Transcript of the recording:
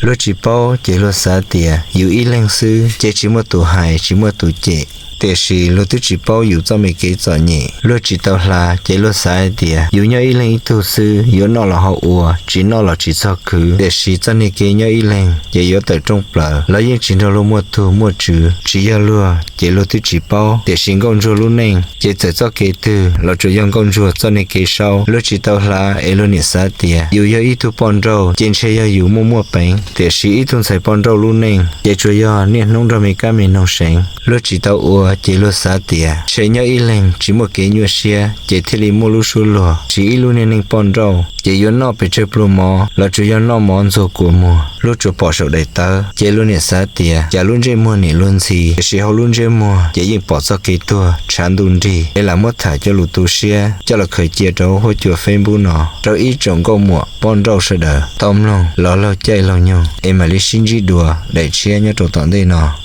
Luag tsis paub ces luag xav tias yus ib leeg xwb ces tsis muaj tus hais tsis muaj tus cem, tiam sis luag twb tsis paub yus txoj me kev txom nyem. Luag tsis tau hla ces luag xav hais tias yus nyob ib leeg ib tug xwb, yuav noj los ho ua, tsis noj los tsis txog khwv, tiam sis txoj niag kev nyob ib leeg ces yuav tawm rooj plaws los yeej tsis nrog luag muaj tug muaj tswv. Tsis yog luag ces luag twb tsis paub, tiam sis nkauj ntsuag lub neej ces txawm txoj kev twg los tsuas yog nkauj ntsuag txoj niag kev saub. Luag tsis tau hla es luag niam xav tias yus yog ib tug poj nrauj ces ntshe yog yus muaj muaj peev, tiam sis ib tug ntxhais poj nrauj lub neej ces tsuas yog niaj hnub nrog me kab me noog seev. Luag tsis tau ua ces luag xav tias ntshe nyob ib leeg tsis muaj kev nyuaj siab ces thiaj li muaj lub suab luag. Tsis ib lub niag neej poj nrauj ces yuav noj pes tsawg pluas mov los tsuas yog noj mov ntxuag kua muag. Luag tsuas pom saum daim tawv ces luag niam xav tias cas lub ntsej muag nim luag ntxhi, tiam sis hauv lub ntsej muag ces yeej pom txoj kev tuag tshav ntuj nrig. Es lam muab tham cov lus tu siab coj los khaws cia rau huab cua Facebook no rau ib tsoom nkauj muam poj nrauj sawv daws tau mloog los laug caij laug nyoog es mam li sib ntsib dua daim tshiab nyob rau tom ntej no.